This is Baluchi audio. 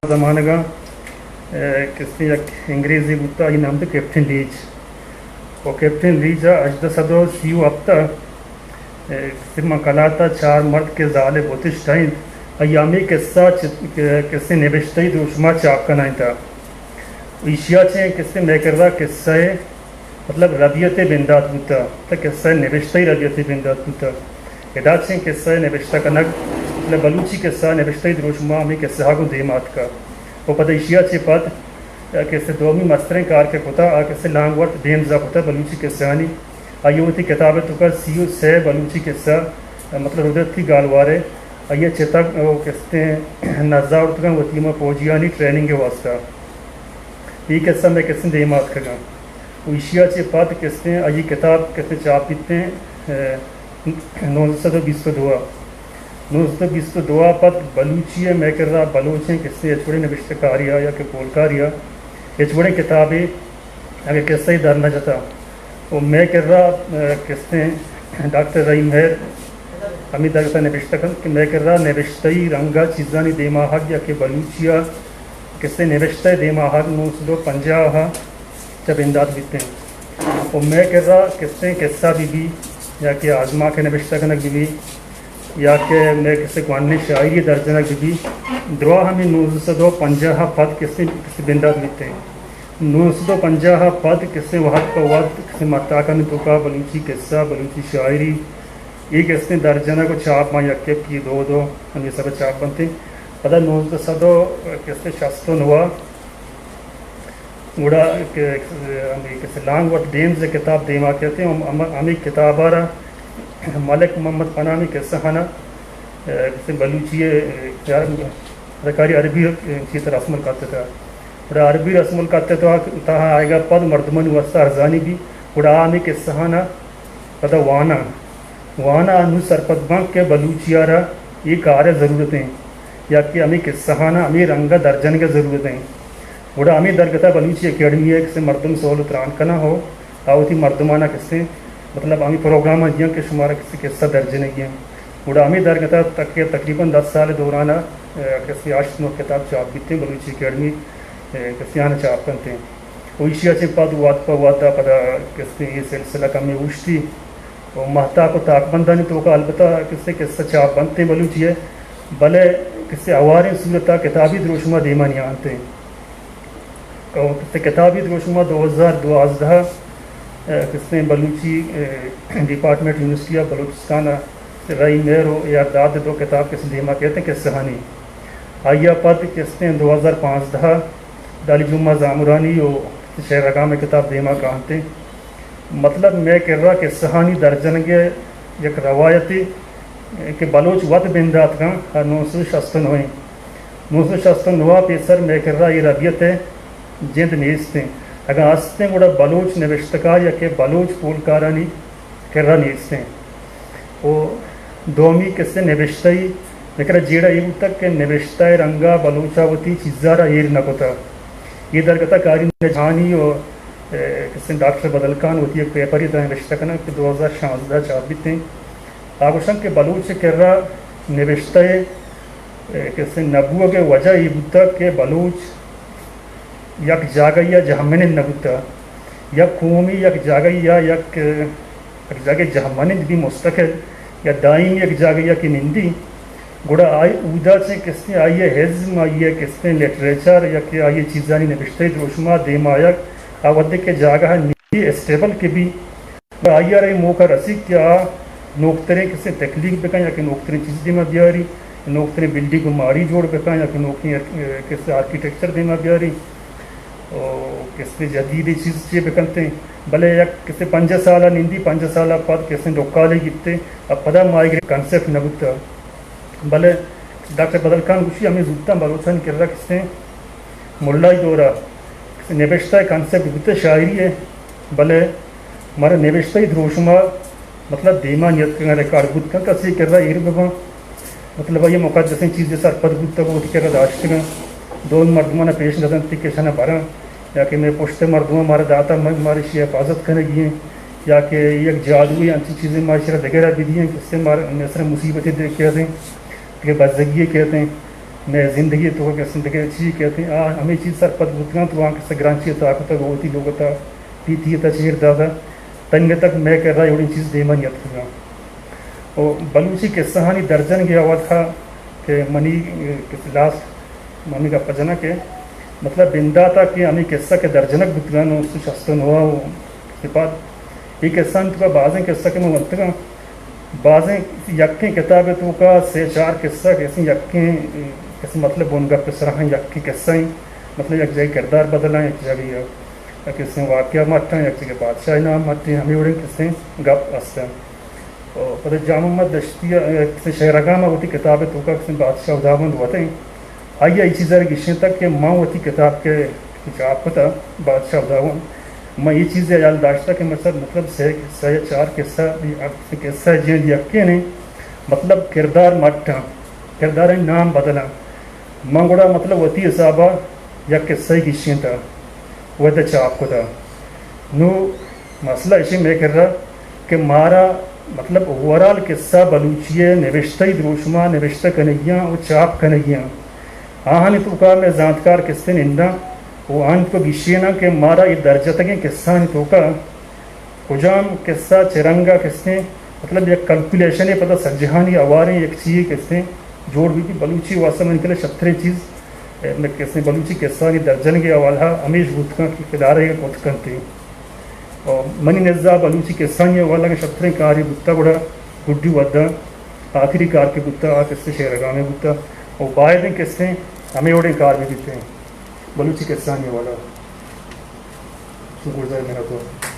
زمانگاں، اے، کسے یک انگریزے بوتا، آئی نام تو کیپٹن لیج۔ و کیپٹن لیج ءَ ہژدہ سد و سی و ہپت ءَ، اے، کسے من کلات ءَ چار مرد کہ زال ءِ بتش ٹہینت، آئی ہمے کسہ چ-، کسے نبشتہی دروشما چاپ کنائینتا۔ و ایشیا چہ کسے مئے کرا کسہ ءِ مطلب ربیت ءِ بندات بوتہ، تہ کسہ ءِ نبشتہ ءِ ربیت ءِ بندات بوتہ۔ ادا چہ کسہ ءِ نبشتہ کنگ، مطلب بلوچی کسہ ءِ نبشتہ ءِ دروشم ءَ ہمے کسہ ءَ گوں دیم آتکہ۔ و پدا ایشی ءَ چہ پد کسہ ءِ دومی مستریں کار کہ کتہ، آ کسہ ءِ لانگ ورتھ ڈیمز ءَ کتہ بلوچی کسہانی۔ آئی ءَ وتی کتاب ءِ توکا سی و سے بلوچی کسہ، مطلب ردرتی گالوار ءِ، آئی ءَ چتگ و کسہ ءَ نزا آورتگ اَنت وتی ہما پوجیانی ٹریننگ ءِ واستہ۔ اے کسہ مئے کسہ ءَ دیم آتکگ اَنت۔ و ایشی ءَ چہ پد کسہ ءَ آئی ءِ کتاب کسہ ءَ چاپ بیتیں، اے، نوزدہ سد و بیست و دو ءَ۔ نوزدہ سد و بیست و دو ءَ پد بلوچی ءِ مئے کرا بلوچیں کسہ ءِ ہچ وڑیں نبشتہ کاری ءَ یا کہ پولکاری ءَ ہچ وڑیں کتابے اگہ کسہ ءَ در نہ جتا۔ و مئے کرا، اے، کسہ ءَ ڈاکٹر رحیم مہر ہمے درگت ءَ نبشتہ کنت کہ مئے کرا نبشتہی رنگ ءَ چیزانی دیم آہگ یا کہ بلوچی ءَ کسہ ءِ نبشتہ ءِ دیم آہگ نو سد و پنجاہ ءَ چہ بندات بیتیں۔ و مئے کرا کسہ ءِ کسہ بہ بی یا کہ آزمانک ءِ نبشتہ کنگ بہ بی یا کہ مئے کسہ ءِ گونڈیں شاعری ءِ درجنگ بہ بی، دراہ ہمے نوزدہ سد و پنجاہ ءَ پد کسہ ءَ، کسہ ءَ بندات بیتیں۔ نوزدہ سد و پنجاہ ءَ پد کسہ ءَ وہد پہ وہد کسہ ءَ ماہتاکانی توکا بلوچی کسہ، بلوچی شاعری، اے کسہ ءِ درجنگ و چاپ ماں یک یکی دو دو ہمے سر ءَ چاپ بنتیں۔ پدا نوزدہ سد و کسہ ءَ شست و نو ءَ گڑا کہ، ہمے کسہ ءَ لانگ ورتھ ڈیمز ءِ کتاب دیما کیت، ہم-، ہم-، ہمے کتاب ءَ را ملک محمد پناہ ہمے کسہاں ءَ، اے، کسہ ءَ بلوچی ءِ، اے، اداکاری عربی ءِ چیت رسم الخط ءِ تہا۔ گڑا عربی رسم الخط ءِ تہا، تہا آیگ ءَ پد مردمانی واستہ ارزانی بی، گڑا آ ہمے کسہاں ءَ پدا واناں۔ واناں آ نوں سرپد باں کہ بلوچی ءَ را اے کار ءِ ضرورت ایں یا کہ ہمے کسہاں ءَ ہمے رنگ ءَ درجنگ ءِ ضرورت ایں۔ گڑا ہمے درگت ءَ بلوچی اکیڈمی ءِ کسہ ءَ مردم سول و تران کناں ہو، آ وتی مردماں ءَ کسہ ءَ مطلب ہمے پروگراماں دیاں کہ شمارا کسہ ءَ کسہ درجنگی ایں۔ گڑا ہمے درگت ءَ تک-، تقریباً دس سال ءِ دوران ءَ، اے، کسہ ءَ ہشت نو کتاب چاپ بیتیں، بلوچی اکیڈمی، اے، کسہ ءَ آناں چاپ کنتیں۔ و ایشی ءَ چہ پد وہد پہ وہد ءَ پدا کسہ ءَ اے سلسلہ کمے اوشتی و ماہتاک و تاکبندانی توکا البتہ کسہ ءَ کسہ چاپ بنتیں بلوچی ءِ، بلے کسہ ءَ ہواریں صورت ءَ کتابی دروشم ءَ دیما نیاینتیں۔ و کسہ ءَ کتابی دروشم ءَ دو ہزار دوازدہ ءَ، اے، کسہ ءَ بلوچی، اے، ڈیپارٹمنٹ یونیورسٹی آف بلوچستان ءَ رحیم مہر و اے آر داد ءِ دو کتاب کسہ ءَ دیما کیتیں کسہانی۔ آئی ءَ پد کسہ ءَ دو ہزار پانزدہ ءَ ڈالی جمعہ زامرانی و شہر رگام ءِ کتاب دیما کاینتیں۔ مطلب مئے کرا کسہانی درجنگ ءِ یک روایتے کہ بلوچ وت بندات کنت، آ نو سد و شست و نو ایں۔ نو سد و شست و نو ءَ پیسر مئے کرا اے ربیت ءِ جند نیست ایں۔ اگاں است ایں گڑا بلوچ نبشتکار یا کہ بلوچ پولکارانی کرا نیست ایں۔ و دومی کسہ ءَ نبشتہی، مئے کرا جیڑہ اے بوتگ کہ نبشتہ ءِ رنگ ءَ بلوچ ءَ وتی چیز ءَ را ایر نہ کتہ۔ اے درگت ءَ قاری نجہانی و، اے، کسہ ءَ ڈاکٹر بدل خان وتی یک پیپرے تہا نبشتہ کناں کہ دو ہزار شانزدہ ءَ چاپ بیتیں۔ آ گوشنت کہ بلوچ ءِ کرا نبشتہ ءِ، اے، کسہ ءَ نہ بوگ ءِ وجہ اے بوتگ کہ بلوچ یک جاگہے ءَ جہمنند نہ بوتہ، یک قومے یک جاگہے ءَ یک، یک جاگہے ءَ جہمنند بی مستقل یا دائمی یک جاگہے ءَ کہ نندی، گڑا آئی اودا چہ کسہ ءَ آئی ءِ ازم، آئی ءِ کسہ ءَ لٹریچر یا کہ آئی ءِ چیزانی نبشتہ ءِ دروشم ءَ دیم آیگ، آ وھدے کہ جاگہ ءَ نندی اسٹیبل کہ بی، گڑا آئی ءَ را اے موقع رسیت کہ آ نوکتریں کسہ ءَ تخلیق بکن یا کہ نوکتریں چیز دیما بیاری، نوکتریں بلڈنگ و ماڑی جوڑ بکن یا کہ نوکیں، اے، کسہ ءَ آرکیٹیکچر دیما بیاری و کسہ ءَ جدیدیں چیز چے بکنتیں۔ بلے یک کسہ ءَ پنجاہ سال ءَ نندی، پنجاہ سال ءَ پد کسہ ءَ ڈکالے گیپتیں، ءُ پدا ماہیگیری کانسپٹ نہ بوتہ۔ بلے ڈاکٹر بدل خان گوشی ہمے زوتاں بلوچانی کرا کسہ ءَ ملائی دور ءَ نبشتہ ءِ کانسپٹ بوتہ شاعری ءِ، بلے مارا نبشتہ ءِ دروشم ءَ مطلب دیما نیتکگاں، ریکارڈ بوت کنت، کسے کرا ایر بباں، مطلب آئی ءَ مقدسیں چیزے سرپد بوتگ، وتی کرا داشتگاں، دومی مردماں پیش نہ دنت کہ اشاں براں، یا کہ مئے پشت ءِ مردماں مارا داتہ، مئے، مارا ایشی ءِ حفاظت کنگی ایں، یا کہ یک جادوے انچیں چیزے ما ایشی ءَ را دگرا بدییں، کسے مارا مئے سرا مصیبتے دے کیت ایں، کہ بزگی کیت ایں۔ مئے زندگی ءِ توکا کسے دگہ چیزے کئیت، آ ہمے چیز سرپد بوتگاں تو آں کسے گرانچی ءِ تاکت ءَ گوں وتی لوگ ءِ تہا پیتی ءِ تہا چیر داتگ، تنیگتگ مئے کرا اے وڑیں چیز دیما نیاتکگاں۔ و بلوچی کسہانی درجنگ ءِ حوالہ ءَ کہ منی، اے، کسے لاسٹ من ہمے گپ ءَ جناں کہ مطلب بندات ءَ کہ ہمے کسہ کہ درجنگ بوتگاں نو شست و نو ءَ و پد اے کسہانی توکا بازیں کسہ کہ من ونتگاں، بازیں یکیں کتابے توکا سے چار کسہ کسے یکیں، کسے مطلب بنگپ ءِ سرا ایں، یکیں کسہ ایں، مطلب یک جاگہ کردار بدلاں، یک جاگہ یک کسے واقعہ مٹاں، یک جاگہ بادشاہ نام مٹیں، ہمے وڑیں کسے گپ استاں۔ و پدا جان محمد دشتی ءَ کسے شہرگام ءَ وتی کتاب ءِ توکا کسے بادشاہ ہداوند وت ایں۔ آئی ءَ اے چیز ءَ را گیشینتگ کہ من وتی کتاب کہ چاپ کتہ بادشاہ ہداوند، من اے چیز ءِ ہیال داشتہ کہ مطلب، مطلب سے کسہ یا چار کسہ، کسہ جند یکیں ایں، مطلب کردار مٹاں، کردارانی نام بدلاں۔ من گڑا مطلب وتی حساب ءَ یک کسہ گیشینتہ، وھد ءَ چاپ کتہ۔ نوں مسئلہ ایشی مئے کرا کہ مارا مطلب اوورال کسہ بلوچی ءِ نبشتہ ءِ دروشم ءَ نبشتہ کنگی آں و چاپ کنگی آں۔ آہانی توکا مئے زانتکار کسے ننداں و آہانی توکا گیشیناں کہ مارا اے درجتگیں کسہانی توکا کجام کسہ چہ رنگ ءَ کسے، مطلب یک کلکولیشنے پدا سجہانی ہواریں یک چیزے کسے جوڑ بیت۔ بلوچی واسطہ من کلے شتریں چیز، اے، مئے کسے بلوچی کسہانی درجنگ ءِ حوالہ ءَ ہمیش بوت کنت کہ کدارے کت کنت۔ اور منی نزا بلوچی کسہانی حوالہ ءَ شتریں کارے بوتہ گڑا گڈی وھد ءَ آخری کار کہ بوتہ آ کسے شہرگام ءِ بوتہ۔ اور باید ایں کسے ہمے وڑیں کار بہ بیتیں بلوچی کسہانی حوالہ ءَ۔ شکر گزار منت وار۔